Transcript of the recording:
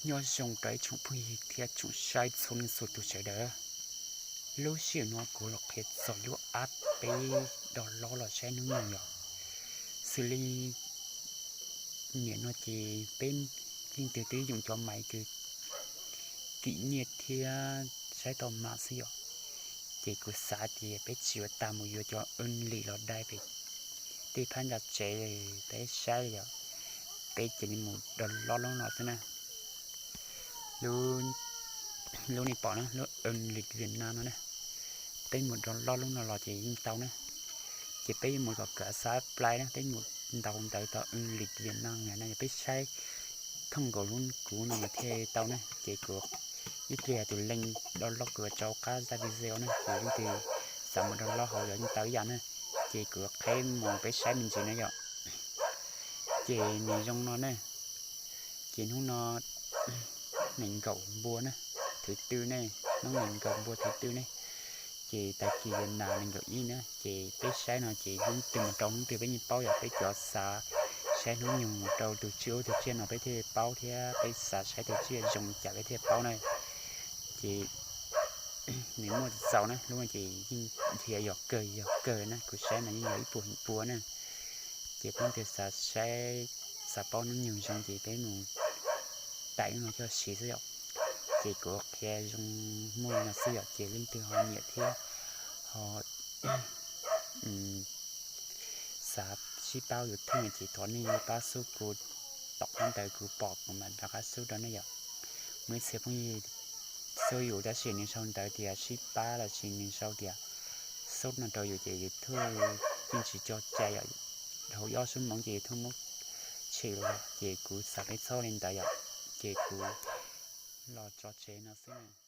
Nyob zoo rau ib tsoom phooj ywg thiab tsoom saib txhua leej txhua tus sawv daws. Lub sij hawm no kuv los qhia txog lub app peb download los saib hnub nyoog yom. Xws li nim no ces peb leej twg twb yoom cov maiv kws kim nyiaj thiab saib tau mam xwb yom. Ces kuv xav tias peb tsis ua tas mus yuav cov earn lead los dai pem tej phab ntsa tsev peb saib yom. Peb cia li mus download lub no xwb na. Lub nej pom na, lub earn lead Vietnam no na. Peb mus download lub no los ces yeej tau na. Ces peb yuav mus kom kawg xav plai na, peb mus ntaus ntawv tau earn lead Vietnam na, yog peb saib thooj nkaus lub kuv no mas thiaj tau na. Ces kuv ib pliag tus link download kuv tso qab zaj video na, ces leej twg xav mus download hauv los yeej tau ib yam na. Ces kuv qheb mus peb saib me ntsis na yom. Ces nws zoo no na. Ces hnub no nees nkaum npua na, thwv tw ne, hnub nees nkaum npua thwv tw ne. Ces tag kis yuav nas nees nkaum ib na, ces peb saib no ces hnub twg mus rau hnub twg peb yeej paub yom. Peb cov xav saib hnub nyoog mus rau tus tsiaj ub tus tsiaj no peb thiaj paub thiab peb xav saib tus tsiaj zoo li cas peb thiaj paub na. Ces nws muaj txaus na, lub no ces yeej nrhiav yog kawg yog kawg na, kuv saib mas yeej yog ib puas pua na. Ces peb leej twg xav saib, xav paub hnub nyoog zoo ces peb mus taim lub no coj siv xwb yom. Ces kuv qhia zoo muaj li no xwb yom, ces leej twg ho nyiam thiab ho xav sib pab YouTube no ces thov nej pab xub kuv, tom qab ntawd kuv pom kuv mam rov qab xub rau nej yom. Muaj ib txhia phooj ywg xub yus tab sis nws sau ntawv tias sib pab los sis nws sau tias xub no rau yus ces YouTube yeej tsis tso cai yom. Dhau ob xuab moos ces YouTube muab tshim lawm, ces kuv xav peb txhob li ntawd yom, ces kuv los tso tseg no xwb.